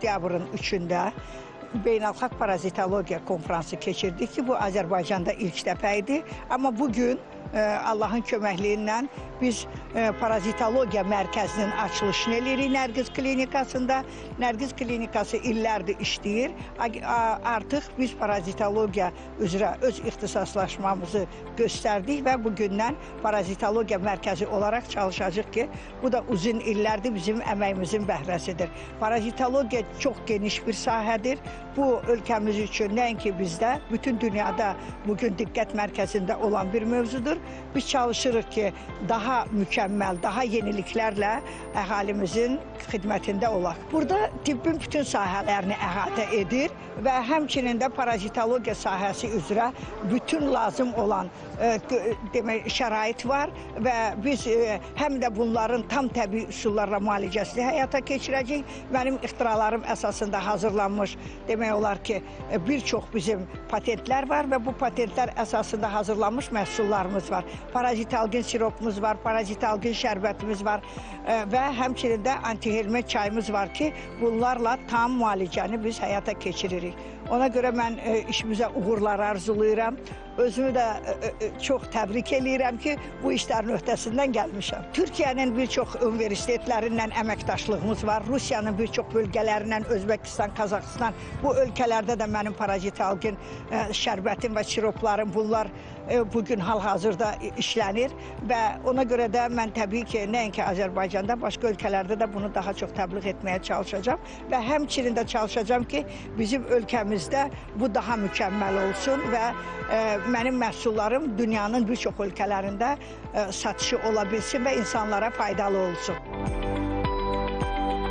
Oktyabrın 3-ündə Beynəlxalq Parazitologiya konfransı keçirdik ki, bu Azərbaycanda ilk dəfə idi. Amma bugün Allahın köməkliyi ilə biz Parazitologiya mərkəzinin açılışını eləyirik Nərgiz klinikasında. Nərgiz klinikası illərdir işləyir. Artıq biz parazitologiya üzrə öz ixtisaslaşmamızı göstərdik və bugündən Parazitologiya mərkəzi olaraq çalışacağıq ki, bu da uzun illərdir bizim əməyimizin bəhrəsidir. Parazitologiya çox geniş bir sahədir. Bu ölkəmiz üçün nəinki bizdə, bütün dünyada bugün diqqət mərkəzində olan bir mövzudur. Biz çalışırıq ki, daha mükəmməl, daha yeniliklərlə əhalimizin xidmətində olaq. Burada tibbin bütün sahələrini əhatə edir və həmçinin də parazitologiya sahəsi üzrə bütün lazım olan demək, şərait var və biz həm də bunların tam təbii üsullarla müalicəsini həyata keçirəcəyik. Mənim ixtiralarım əsasında hazırlanmış, demək olar ki, bir çox bizim patentlər var və bu patentlər əsasında hazırlanmış məhsullarımız var. Parazitalgin siropumuz var, parazitalgin şərbətimiz var və həmçinin də antihelmin çayımız var ki, bunlarla tam müalicəni biz həyata keçiririk. Ona görə mən işimizə uğurlar arzulayıram. Özümü də çox təbrik eləyirəm ki, bu işlərin öhdəsindən gəlmişəm. Türkiyənin bir çox universitetlərindən əməkdaşlığımız var. Rusiyanın bir çox bölgələrindən, Özbəkistan, Qazaxıstan, bu ölkələrdə də mənim parazitalgin şərbətim və siroplarım bunlar bugün hal-hazırda işlənir və ona görə də mən təbii ki, nəinki Azərbaycanda, başqa ölkələrdə də bunu daha çox təbliğ etməyə çalışacağam və həmçinin də çalışacağam ki, bizim ölkəmizdə bu daha mükəmməl olsun və mənim məhsullarım dünyanın bir çox ölkələrində satışı ola bilsin və insanlara faydalı olsun.